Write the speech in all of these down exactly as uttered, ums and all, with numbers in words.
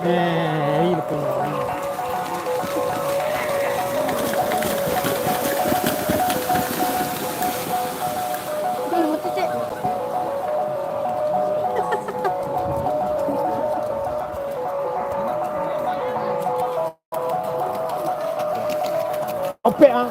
Opek ah.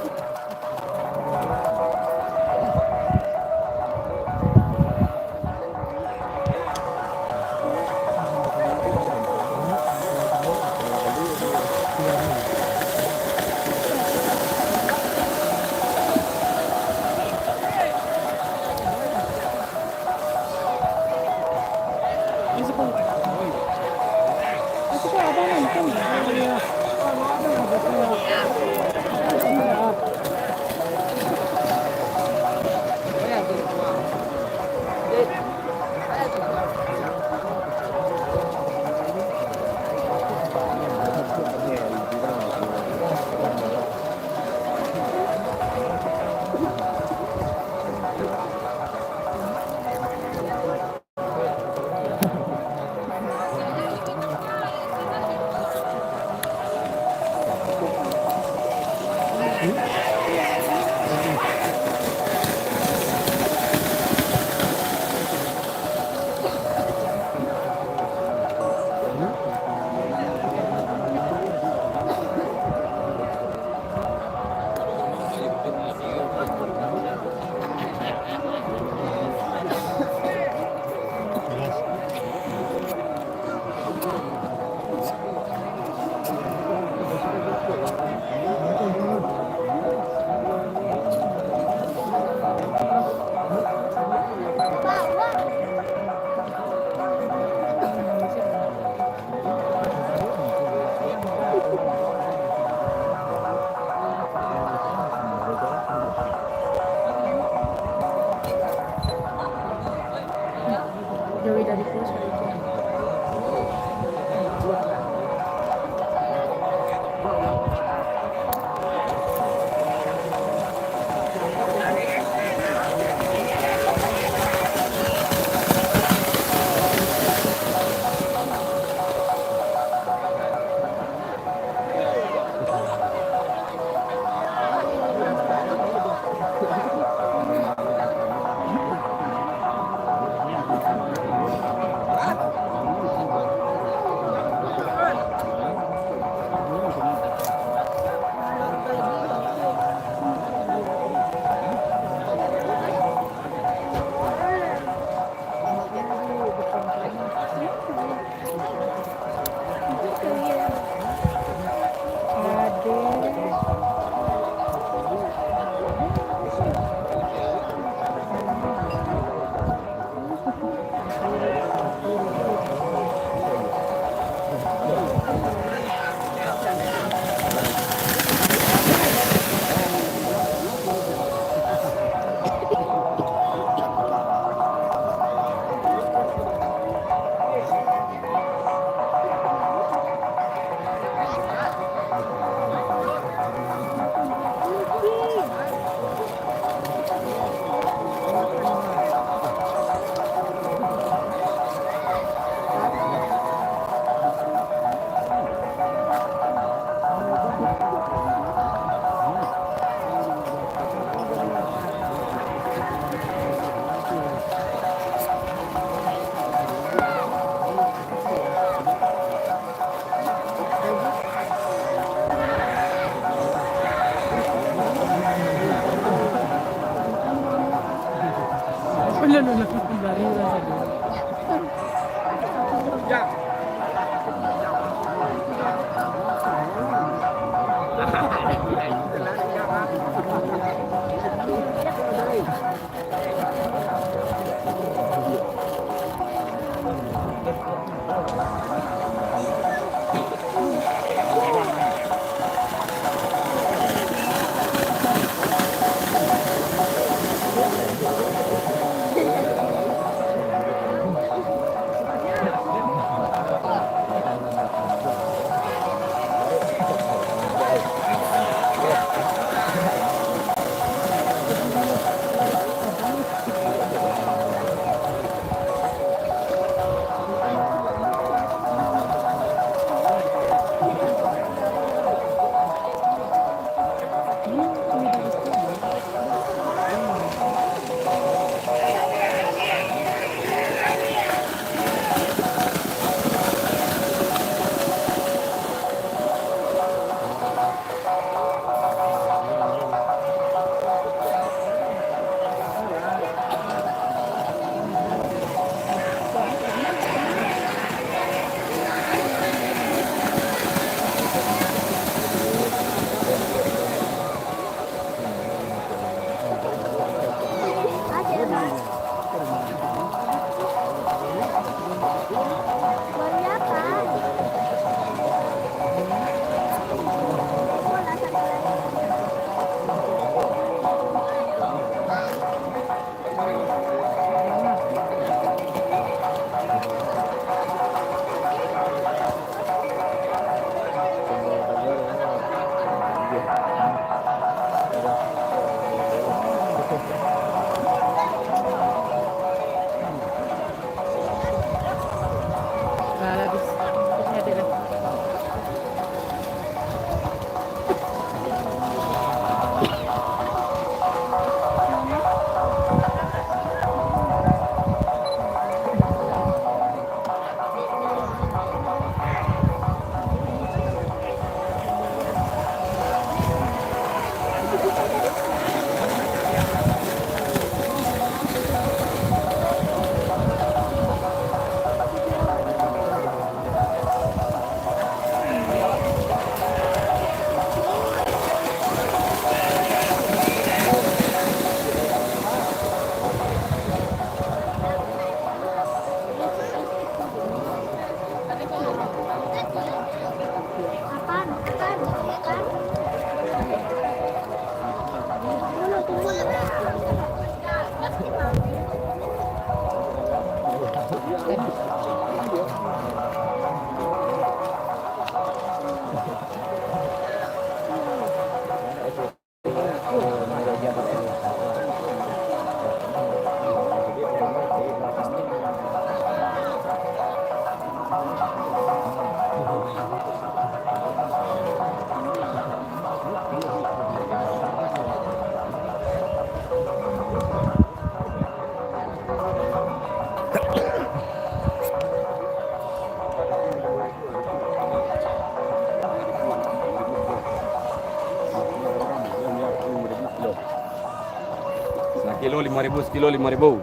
Sakilo limo ribu, sakilo limo ribu.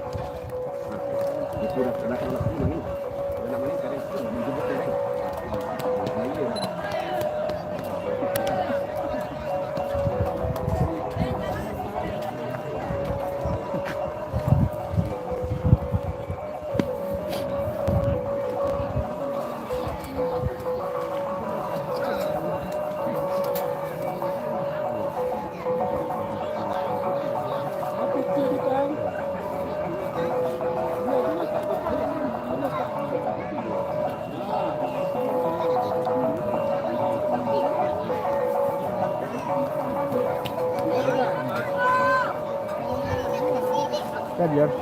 Kan, Jar?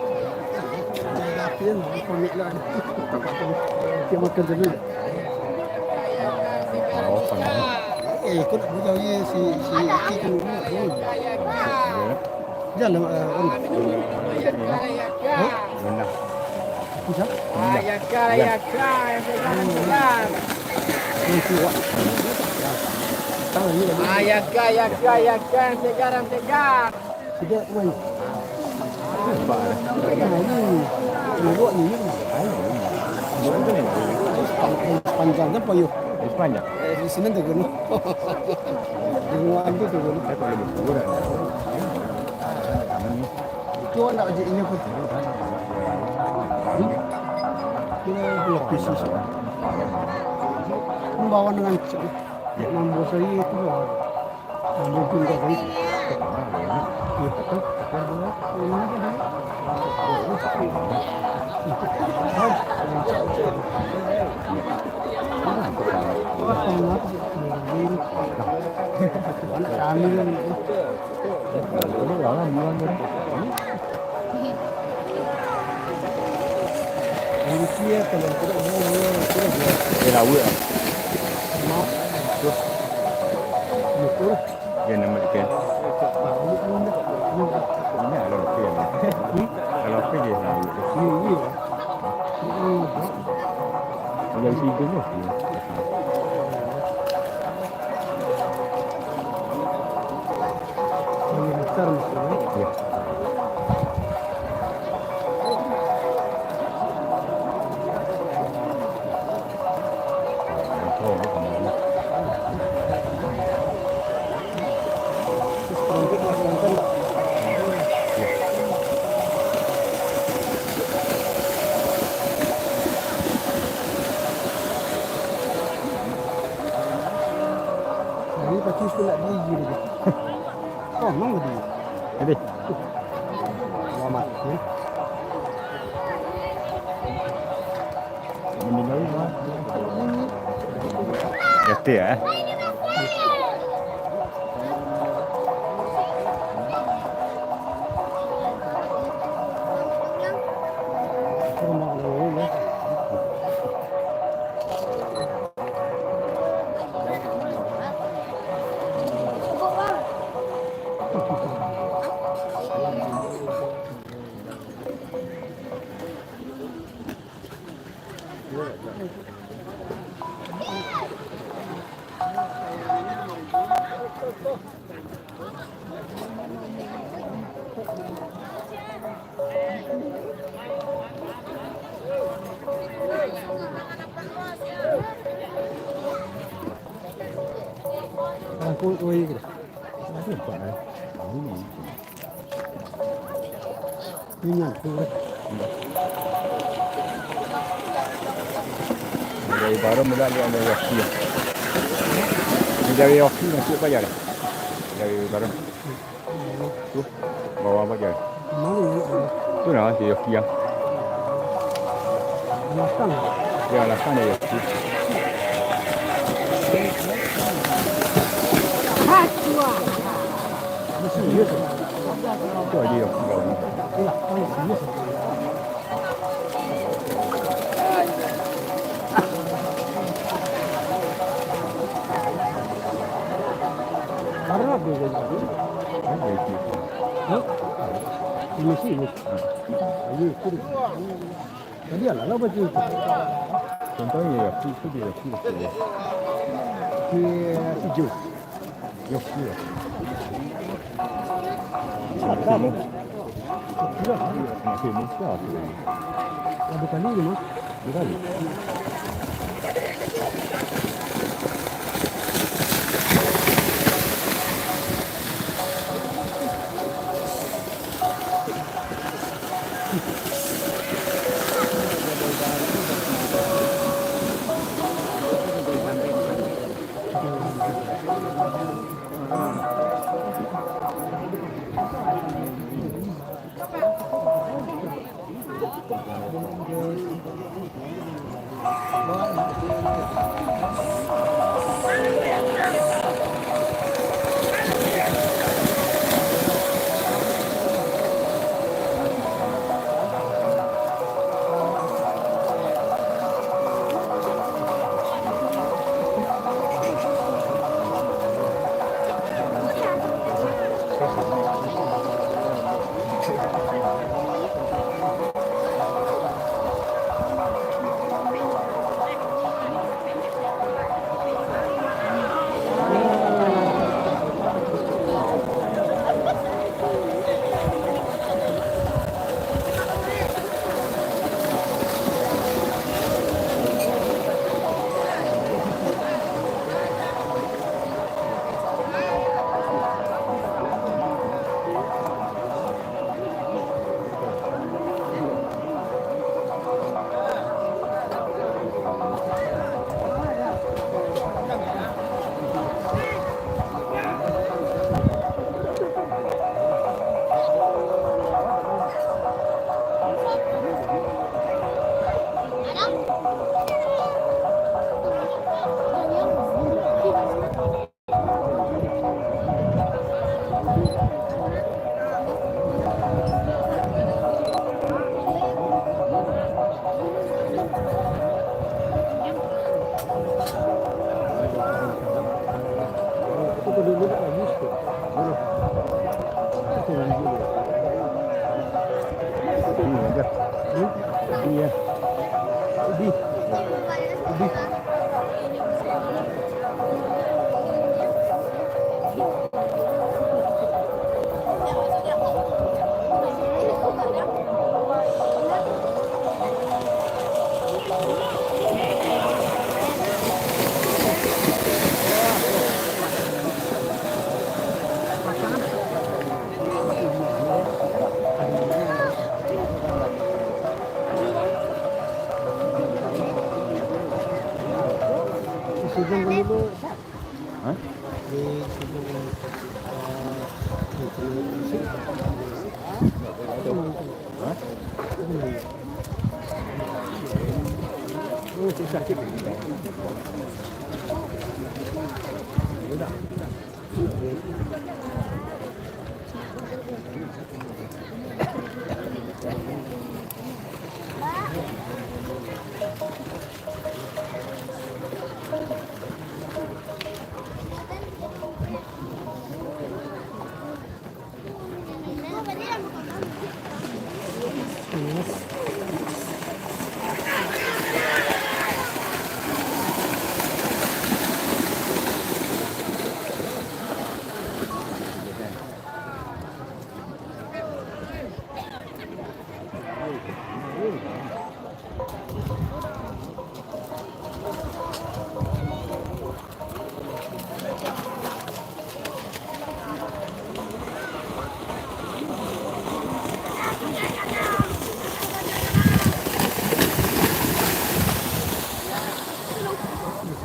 Dia makan dulu. Oh, panas. Eh, kau nak buka ye si, si Iki kan dulu. Jalan, eh, on. Hah? Bisa? Ayaka, ayaka, yang segar, yang segar. Yang kuat. Tahu ni lagi. Ayaka, ayaka, ayaka, yang segar, yang segar. Sejak kemarin. Nah, ini. Ini buat ni, ini. Panjang kan, Pak Yu? Panjang. Di sini tu kan. Di rumah tu tu kan. Saya kalau berkurang. Itu nak je ini pun. Ini lapis. Membawa dengan cek. Mambo saya itu lah. Mambo pun tak baik. Kami kan. Dia lauak ah. Dia nama ikan. Ini kalau oke ya. Kalau oke dia lauak. Kalau isi itu tu. Yang besar maksudnya. Iya. Jadi pasti sudah gigi lagi. Oh, emang gede. Gede. Lama, ya. Gede, ya. Aku, oh iya, gitu. Ada apa, eh? Ini. Minyak tu. Dari baru mula dia ada wakil. Dari wakil masuk paja dah. Dari baru. Tu, bawah paja. Mana minyak tu? Tu nah, si wakil yang. Belakang. Ya, belakang dia. Itu aja ya. Karena apa dia jadi? Hah? Ini sih, ini. Ini, ini. Jadi, alah, lah, baca itu. Contohnya, ya, si, si dia, si, si dia. Si, si Jo. Yo, iya. Nak filmu. Nak filmu, siapa tu? Ada kali ni, Mas. Ada kali. Hah? Hah?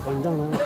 Panjang lah.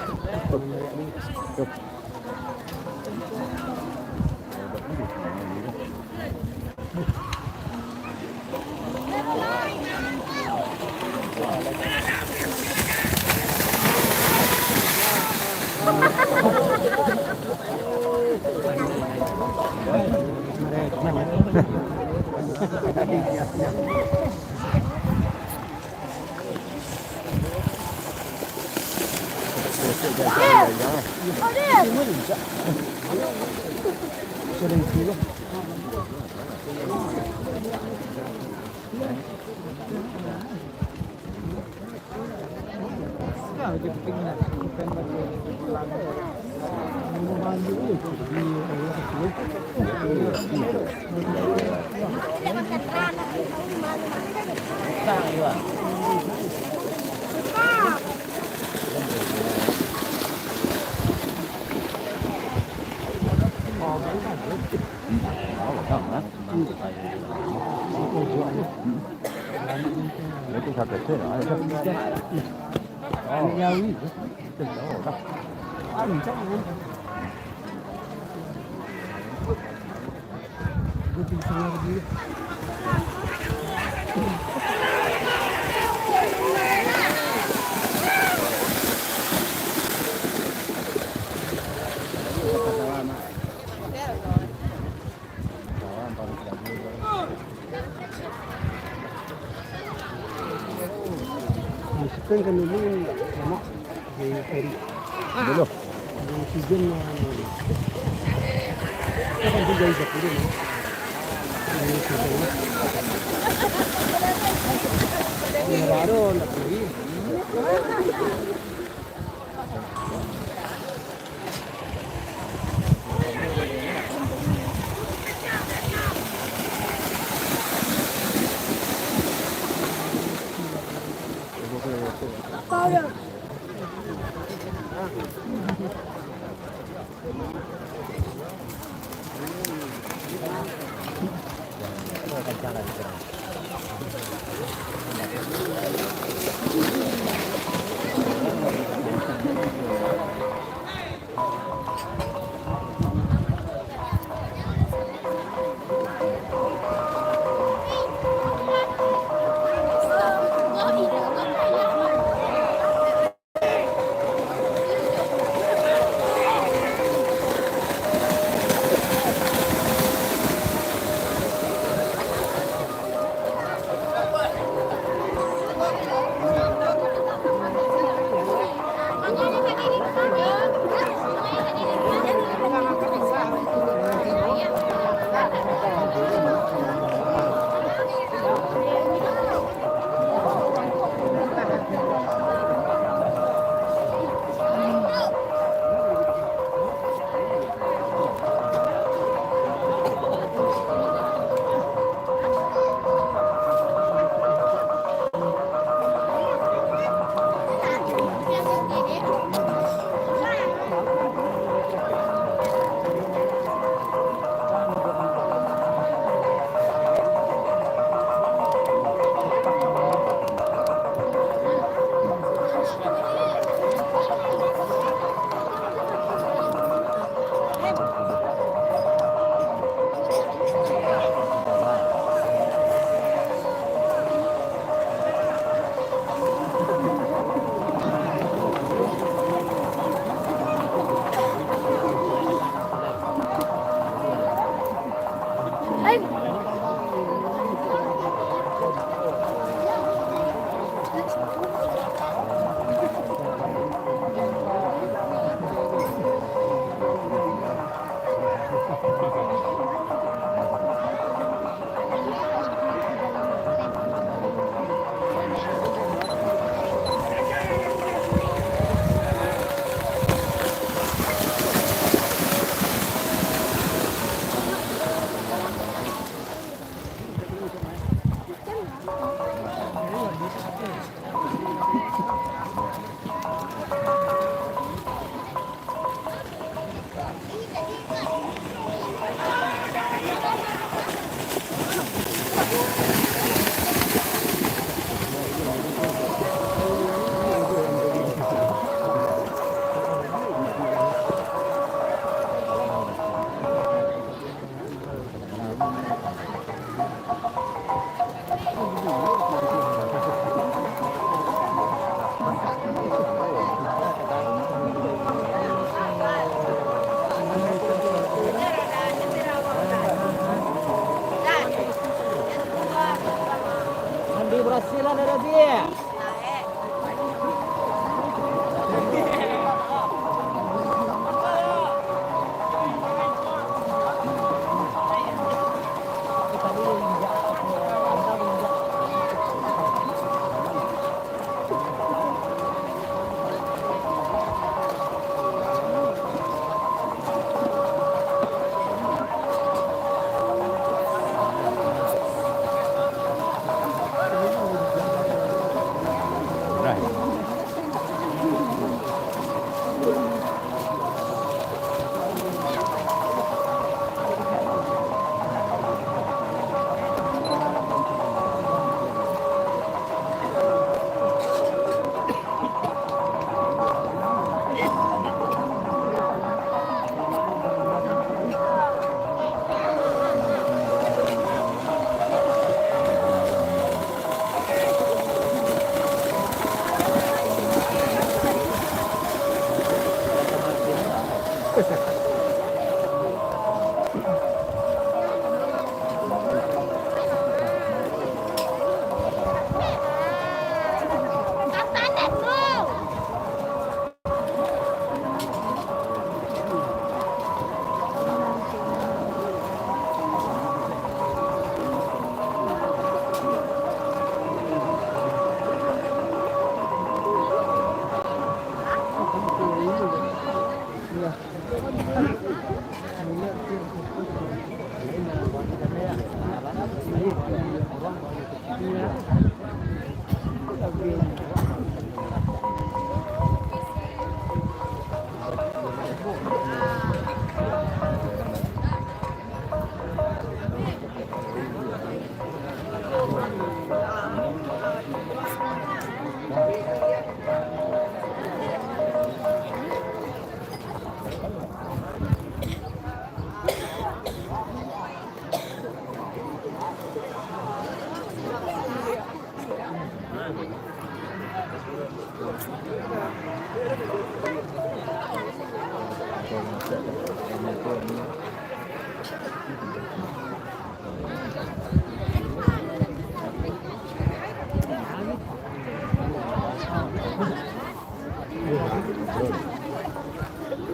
Masukkan kan dulu lemak di teri. Dulu. Di oksigen yang itu kan tiga ijak dulu, no. Di oksigen. Ini baru nak pergi.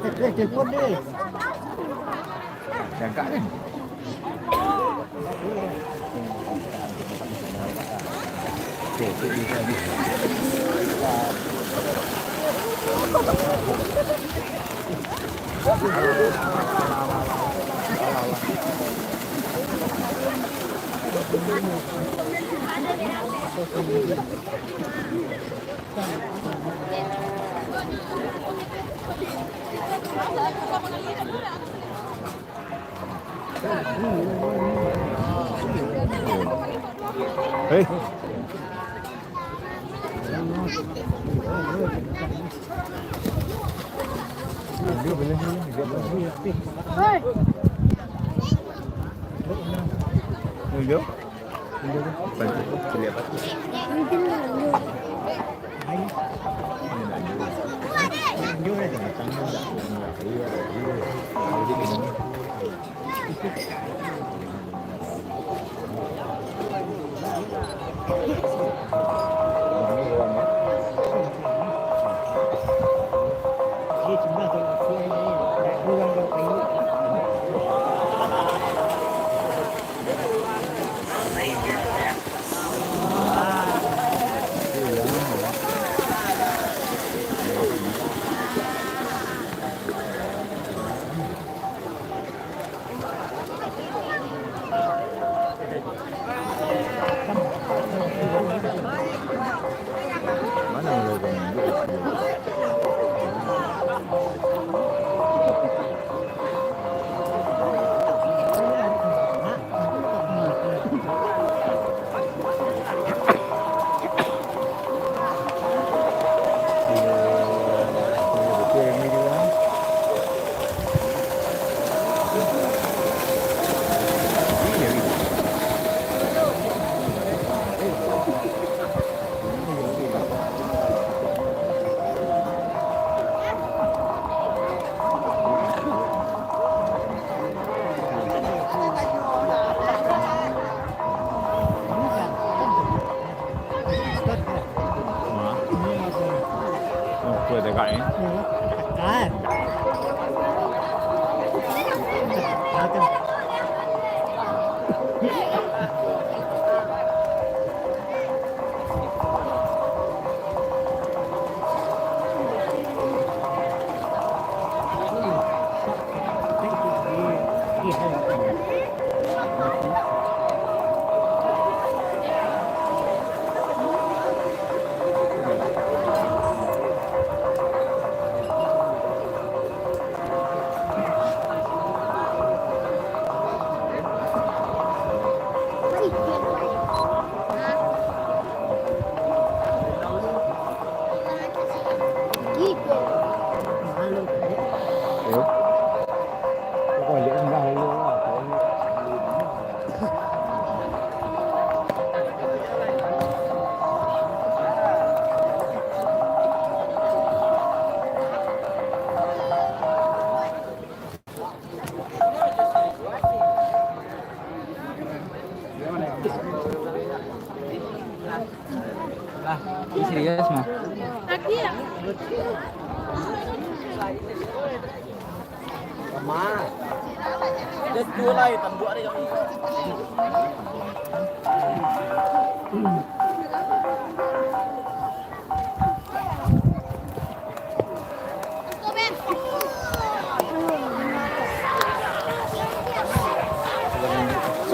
Eh, eh, telepon deh. Cakap ni. Hei. Hei. Tunjuk. Ini serius mah.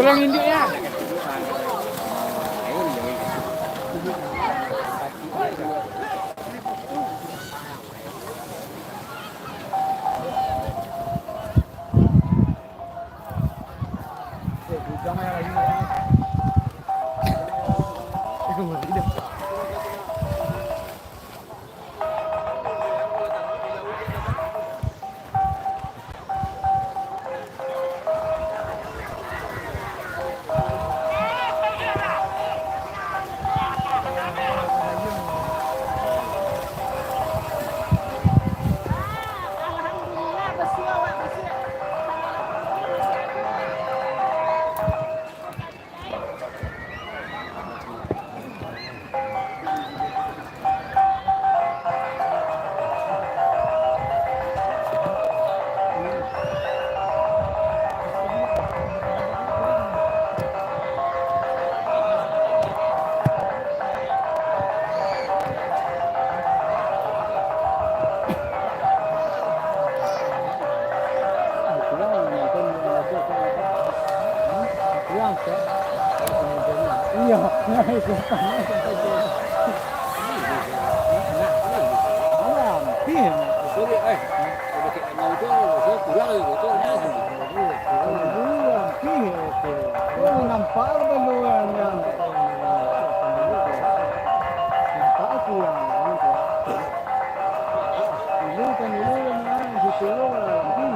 Tulang induknya. Iyo. Ampih. Ampih. Nampak baluan yang nampak kurang. Dulu kan dulu yang di situ ampih.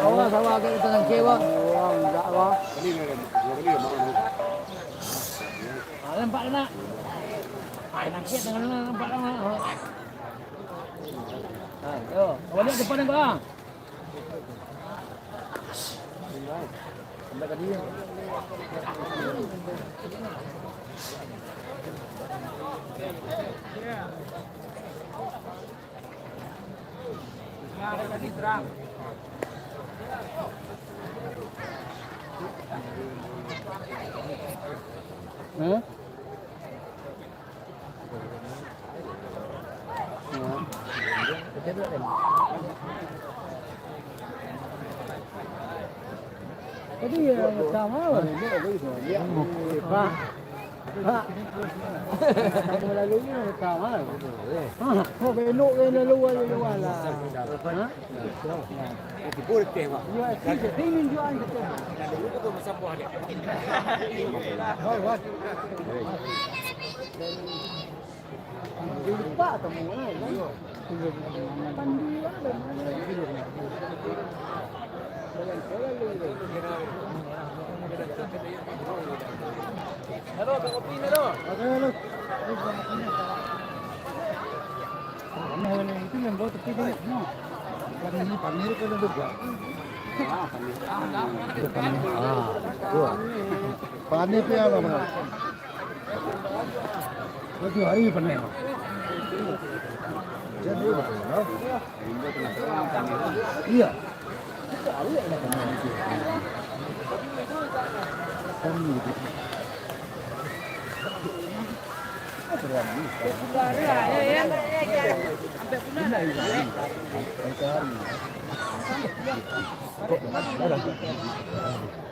Awak sawa ke tangan kewang. Ah, nampak tu nak. Ah, nampak tu nak. Ah, yo. Awak lihat depan nampak ah. Hah? Jadi, ya, sama. Pak. Pak. Kamu lalu ni sama. Ha, kau belok ke lalu, lalu, lalu lah. Ha? Tibo di teh, Pak. Ya, sini, sini jual kita. Lalu tu kau bersapa dia. Hoi, hoi. Lupa kamu lah, kan? Pandu lah, Bang. Jalan-jalan lu, Bang. Halo, Bang Opi, halo. Halo, halo. Nah, itu yang bawa tepi dia. Nah. Bukan ini, panir kan ada dua. Ah, panir. Ah, dua. Panir tu yang apa? Tujuh hari panir. Jadi, iya.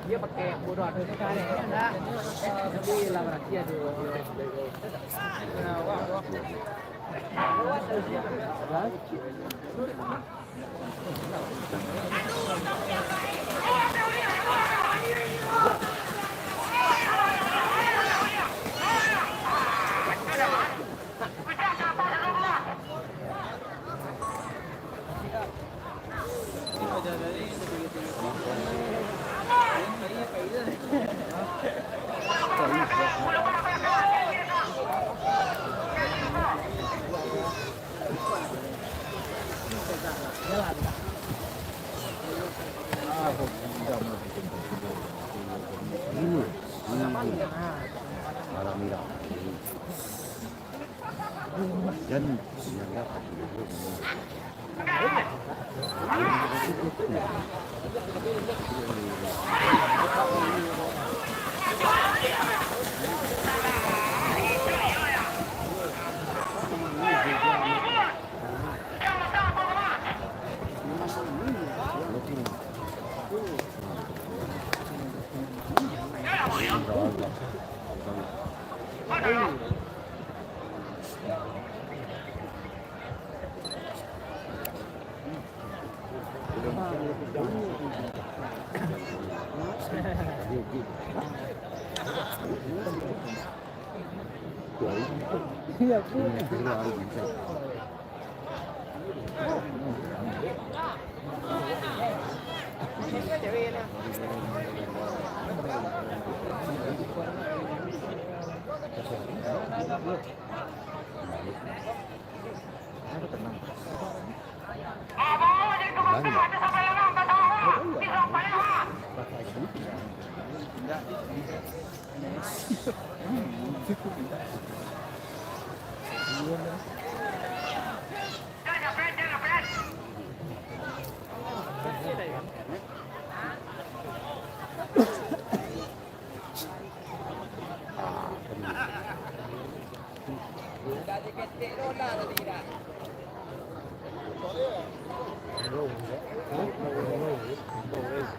Dia pakai bodoh ada sekarang. Tapi lah berarti ada.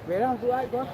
Merah tu ai ko.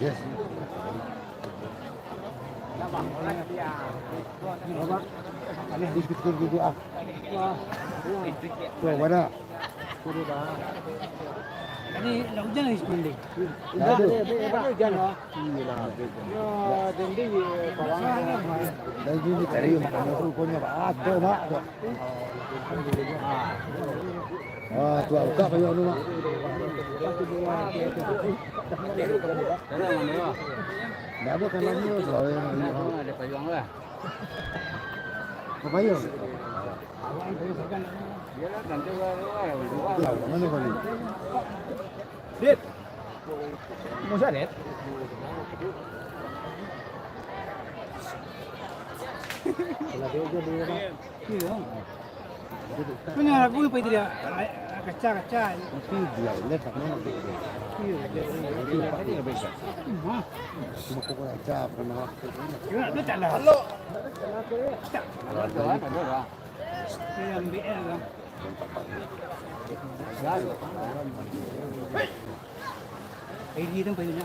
Yes. Bapak, aneh di situ dulu, ah. Tuh, mana? Tadi nak hujan lagi sekali. Nggak ada. Nggak ada hujan, ah. Iya lah. Ya, jadi, ya, kalau dan ini tadi makan rukuknya, Pak. Ada, Pak. Ah, tuh, buka payung dulu, Pak. Nggak ada kalamnya, tuh. Ada payung lah. Apa ya? Lah, mana kali? Dit. Musa, Dit. Iya. Punya lagu apa itu dia? Kaca, kaca. Tapi dia lihat sama dia. Iya, dia, dia, dia, dia, dia. Cuma kok kaca pernah. Iya, dia tak lah. Halo. Ini ambil lah. Ini tu banyak.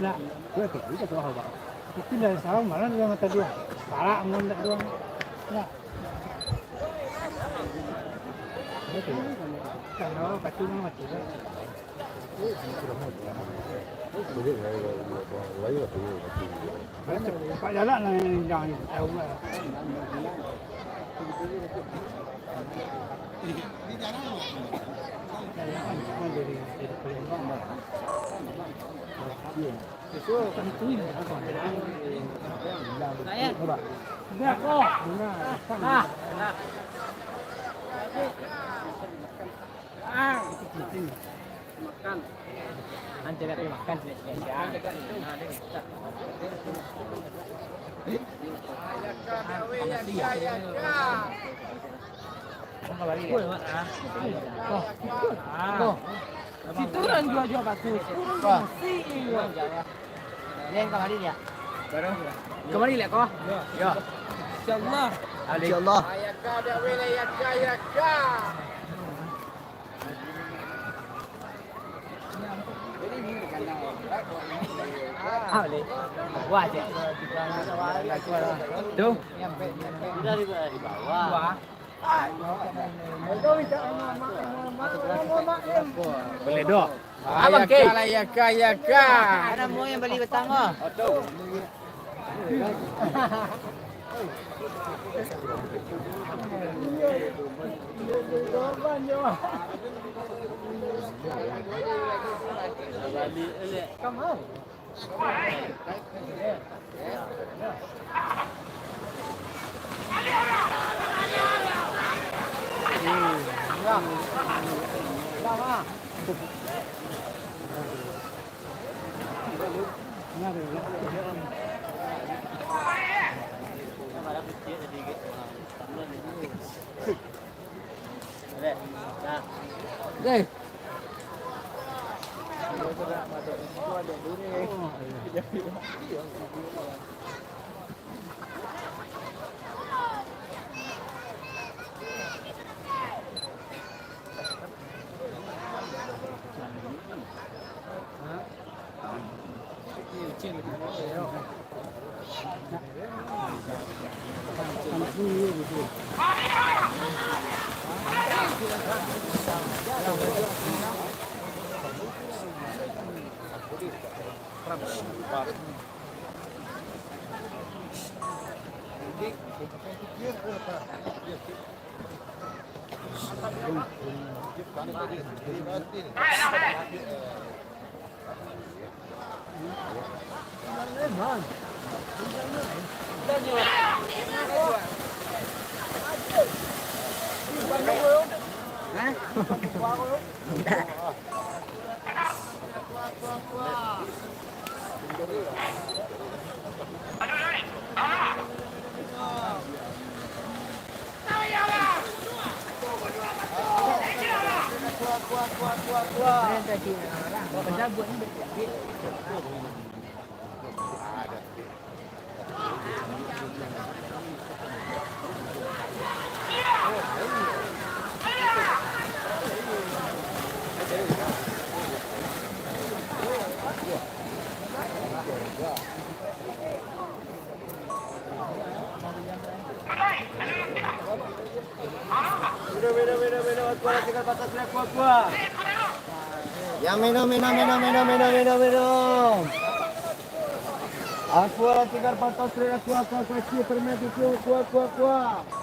Nah, itu dari salam malah dia mata dua. Salah mun tak dua. Nah. Kalau kacau mah mati. Pak jalan lah yang jangan tahu lah. Makan. Makan. Nanti lagi makan sedikit-sedikit. Situ urang jua-jua bagus. Urang masih. Kamari liak ko? Yo. Insyaallah. Insyaallah. Ayaka dak boleh yaka yaka. Ah, boleh. Wah, cek. Tu. Dari bawah. Wah. Boleh dok. Abang ke. Yaka, yaka, yaka. Ada mau yang beli batang, oh. Deh. Ya, minum, minum, minum, minum, minum, minum, minum. Aqua, tiga empat, tres, aqua, aqua, aqua, aqua, aqua, aqua, aqua, aqua.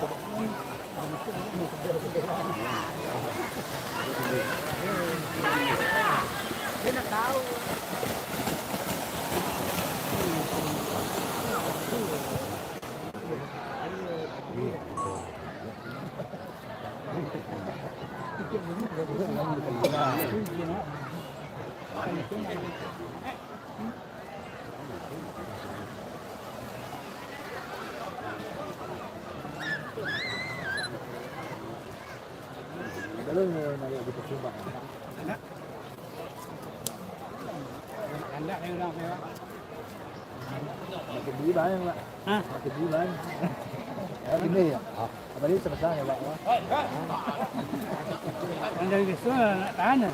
Kalau ni nak buka sumbang. Kandak ni urang tu, Pak. Makin beli banyak, Pak. Hah? Makin beli banyak. Ya, gini ya. Apa dia selesai ya, Pak? Kandak biaso nak tahan.